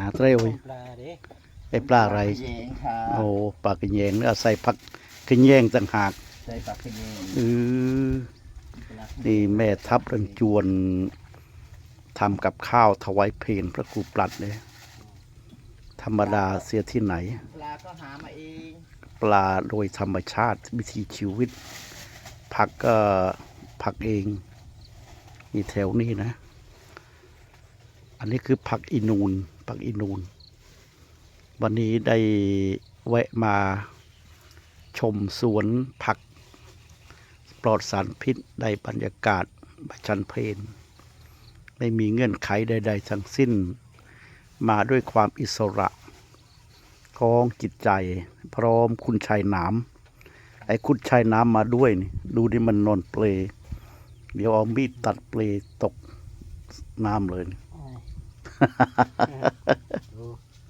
າເຕີໂອ້ຍ ປາເດ້ ໄດ້ປາໄລ ປາຂະແຍງ ໂອ້ ປາຂະແຍງ ອາໄສຜັກຂະແຍງຕ່າງຫາກ ໃສ່ຜັກຂະແຍງ ເອີ ນີ້ແມ່ທັບເລື່ອງຈວນ ທຳກັບຂ້າວຖວາຍເພນພະຄູປລັດເດ້ ທຳມະດາເສຍທີ່ໄຫນ ປາກໍຫາມາເອງ ປາໂດຍທຳມະຊາດ ວິຖີຊີວິດ ຜັກກໍຜັກເອງ ນີ້ແຖວນີ້ນະ ອັນນີ້ຄືຜັກອີນູນ ຜັກອີນູນ ວັນນີ້ໄດ້ແວະມາຊົມສວນຜັກປອດສານພິດ ໄດ້ບັນຍາກາດໃບຊັນເພນ ໄມ່ມີເງື່ອນໄຂໃດໆທັງສິ້ນ ມາດ້ວຍຄວາມອິດສະຫຼະຂອງຈິດໃຈ ພ້ອມຄຸນຊາຍໜາມ ໄອ້ຄຸນຊາຍໜາມມາດ້ວຍນີ້ ດູນີ້ມັນນອນເປລ ດຽວເອົາມີດຕັດເປລຕົກນ້ຳເລີຍນີ້ ໂອ້ຍ ເອີ